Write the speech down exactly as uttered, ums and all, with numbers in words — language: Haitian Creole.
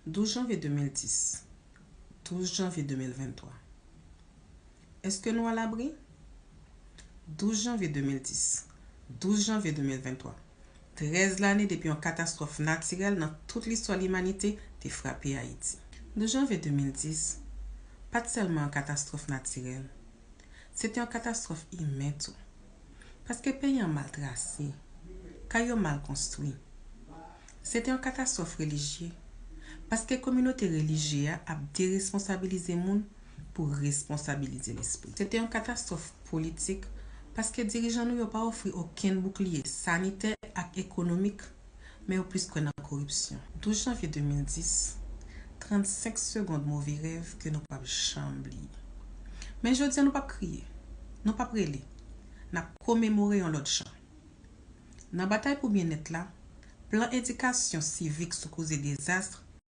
Douz janvye de mil dis, douz janvye de mil venntwa. Èske nou alabri? Douz janvye de mil dis, douz janvye de mil venntwa. Trèz lane depi yon katastwòf natirèl nan tout listwa limanite te frape Ayiti. Douz janvye de mil dis pa t sèlman yon katastwòf natirèl, se te yon katastwòf imen tou. Paske peyi an mal trase, kay yo mal konstwi. Se te yon katastwòf relijye, paske kominote relijye a ap deresponsabilize moun pou responsabilize lespri. Se te yon katastwòf politik, paske dirijan nou yo pa ofri okenn boukliye sanitè ak ekonomik, men yo plis kwè nan koripsyon. Douz janvye de mil dis, trannsenk segonn move rèv ke nou p ap janm bliye. Men jodi a nou p ap kriye, nou p ap rele, n ap komemore yon lòt jan. Nan batay pou byennèt la, plan edikasyon sivik sou koze dezas